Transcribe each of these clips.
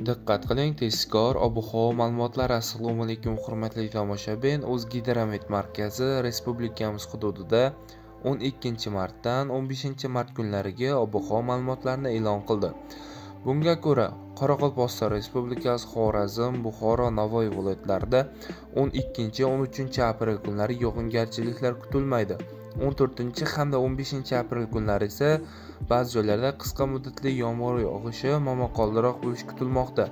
Diqqat qiling, tezkor ob-havo ma'lumotlari. Assalomu alaykum, hurmatli tomoshabin. O'zgidromet markazi respublikamiz hududida 12 martdan 15 mart kunlariga ob-havo ma'lumotlarini e'lon qildi. Bunga ko'ra, Qoraqalpog'iston Respublikasi, Xorazm, Buxoro, Navoiy viloyatlarida 12-13 aprel kunlari yog'ingarchiliklar kutilmaydi. 14 hamda 15 aprel kunlari esa ba'zi joylarda qisqa muddatli yomg'ir yog'ishi, momaqaldiroq bo'lishi kutilmoqda.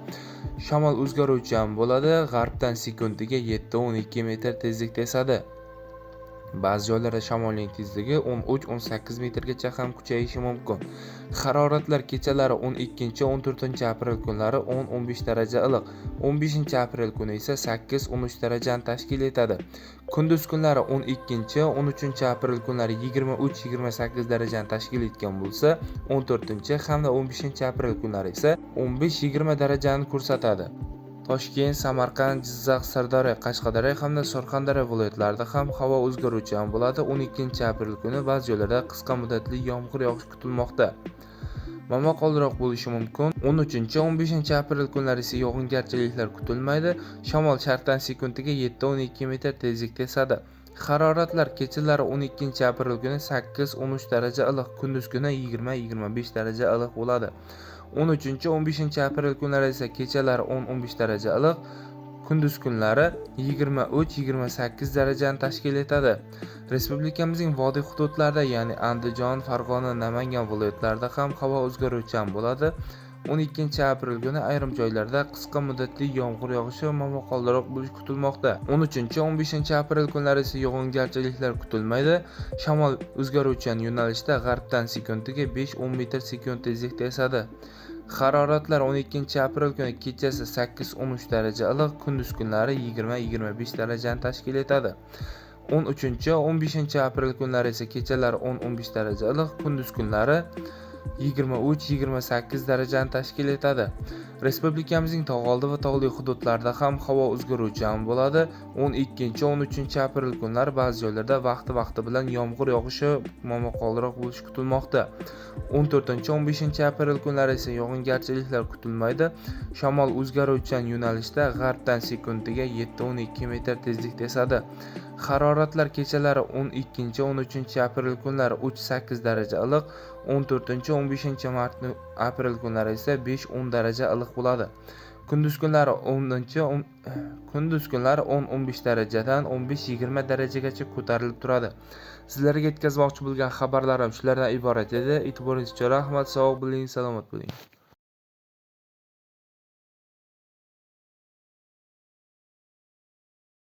Shamol o'zgaruvchan bo'ladi, g'arbdan sekundiga 7-12 metr tezlikda esadi. Ba'zi joylarda shamolning tezligi 13-18 metrgacha ham kuchayishi mumkin. Haroratlar kechalari 12-14 aprel kunlari 10-15 daraja iliq, 15 aprel kuni esa 8-13 darajani tashkil etadi. Kunduz kunlari 12-13 aprel kunlari 23-28 darajani tashkil etgan bo'lsa, 14 hamda 15 aprel kunlari esa 15-20 darajani ko'rsatadi. Toshkent, Samarqand, Jizzax, Sirdaryo, Qashqadaryo hamda Surxondaryo viloyatlarida ham havo o'zgaruvchan bo'ladi. 12 aprel kuni ba'zi joylarda qisqa muddatli yomg'ir yog'ishi kutilmoqda. Momaqaldiroq bo'lishi mumkin. 13-15 aprel kunlari esa yog'ingarchiliklar kutilmaydi. Shamol sharqdan sekundiga 7-12 metr tezlikda esadi. Haroratlar kechalari 12 aprel kuni 8-13 daraja iliq, kunduz kuni 20-25 daraja iliq bo'ladi. 13-15 aprel kunlari esa kechalari 10-15 daraja iliq, kunduz kunlari 23-28 darajani tashkil etadi. Respublikamizning vodiy hududlarida, ya'ni Andijon, Farg'ona, Namangan viloyatlarida ham havo o'zgaruvchan bo'ladi. 12 aprel kuni ayrim joylarda qisqa muddatli yomg'ir yog'ishi, momaqaldiroq bo'lishi kutilmoqda. 13-15 aprel kunlari esa yog'ingarchiliklar kutilmaydi. Shamol o'zgaruvchan yo'nalishda g'arbdan sekundiga 5-10 metr sekund tezlikda esadi. Haroratlar 12 aprel kuni kechasi 8-13 daraja iliq, kunduz kunlari 20-25 darajani tashkil etadi. 13-15 aprel kunlari esa kechalari 10-15 daraja iliq, kunduz kunlari 23-28 darajani tashkil etadi. Respublikamizning tog'oldi va tog'li hududlarida ham havo o'zgaruvchan bo'ladi. 12-13 aprel kunlari ba'zi joylarda vaqti-vaqti bilan yomg'ir yog'ishi, momaqaldiroq bo'lishi kutilmoqda. 14-15 aprel kunlari esa yog'ingarchiliklar kutilmaydi. Shamol o'zgaruvchan yo'nalishda g'arbdan sekundiga 7-12 metr tezlikda esadi. Haroratlar kechalari 12-13 aprel kunlari 3-8 daraja iliq, 14-15 mart aprel kunlari esa 5-10 daraja iliq bo'ladi. Kunduz kunlari 10-15 darajadan 15-20 darajagacha ko'tarilib turadi. Sizlarga yetkazmoqchi bo'lgan xabarlarim shulardan iborat edi. E'tiboringiz uchun rahmat, sog' bo'ling, salomat bo'ling.